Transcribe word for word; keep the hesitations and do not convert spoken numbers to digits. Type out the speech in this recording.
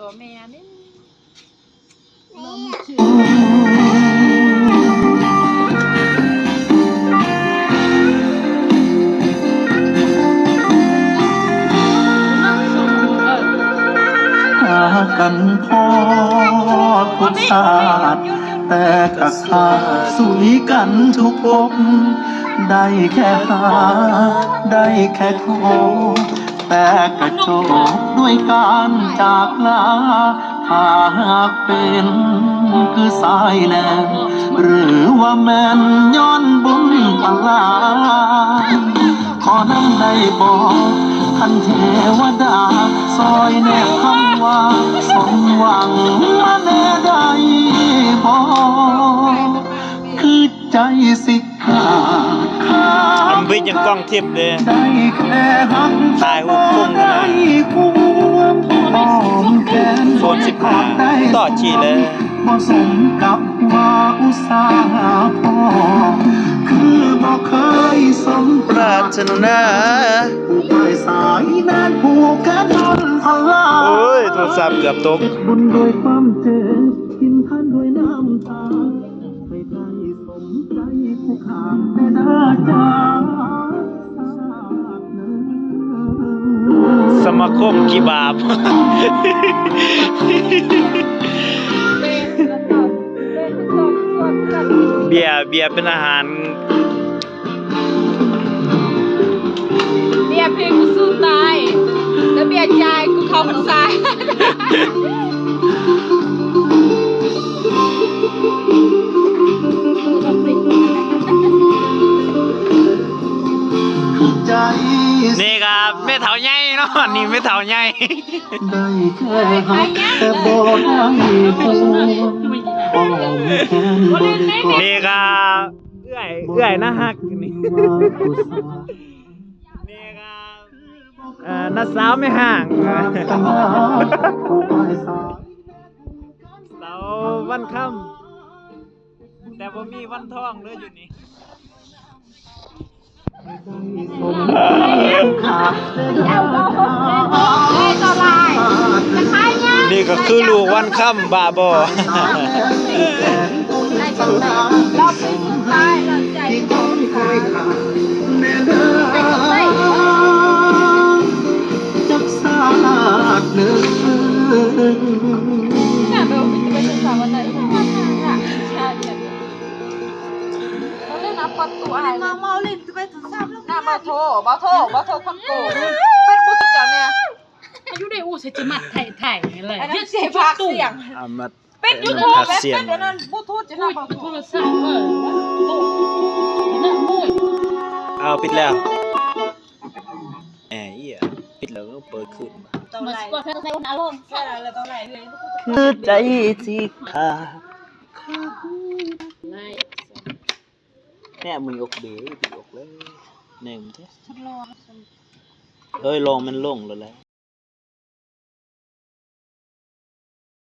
ตัวแม่นี่ หากันพอทุกชาติ แต่กะขาดสุยกันทุกภพ ได้แค่หา ได้แค่ขอ แต่กะจบด้วยการจากลา ถ้าหากเป็นคือสายแนม หรือว่าแม่นย้อนบุญพลา ขอน้ำได้บอก คันเทวดา ซอยแนบคำว่า สมหวังมาแน่ได้บอก คือใจสิขาดขาด ทำวิทย์ยังกล้องทิพย์เลย ได้แค่หัก ถ่ายหุบพุ่งขนาด ได้ควบอ้อมแขน โฟนสิบห้า ต่อจีเลย บ่สมกับว่าอุตส่าห์พอ คือบ่เคยสมปรารถนา ผู้ปลายสายแม่นผู้กระดอนพลา โอ้ย โทรศัพท์เกือบตก บุญด้วยความเจ็บกินทานด้วยน้ำตา ให้ได้สมใจผู้ขาดแม่ดาจ้า สมาคมกี่บาป เบียร์เบียร์เป็นอาหาร เบียร์เพลงกูสู้ตาย แล้วเบียร์จ่ายกูเข้าพรรษา ใจ นี่ครับแม่เฒ่าใหญ่เนาะ นี่แม่เฒ่าใหญ่ ได้แค่หักแต่บ่ได้หัวอ้อมแขนบ่ได้กอด นี่ครับเอื้อยเอื้อยน่าฮักนี่ ว่าผู้สาว นี่ครับเอ่อน้าสาวแม่ห้าง ตั้งหน้าผู้ปลายสาย สาววันค่ำแต่บ่มีวันทองเลยอยู่นี่ นี่ก็คือลูกวันค่ำบ้าบอ ที่คอยคอยขัดแน่เด้อจักชาติหนึ่ง น้ำมาโทรบ่โทรบ่โทรคนโกงเป็นผู้จัดเนี่ย อายุได้อู้ใส่จิมัดไถ่ไถ่อะไร อันนั้นเสียงภาคเสียง อามา เป็นยูทูบ ภาคเสียง เป็นอันนั้นบลูทูธจะ โอ้ย นำมา โทรศัพท์เออโอ้ย เอาปิดแล้ว แอร์เอียปิดแล้วก็เปิดขึ้น มาสปอร์ตเพื่อนใส่อารมณ์ แล้วต้องไหนเลย คือใจสิขาด ไม่ เนี่ยมึงยกเบรกยกเลยเนี่ยมึงเด้เฮ้ยลองมันลงแล้วแหละ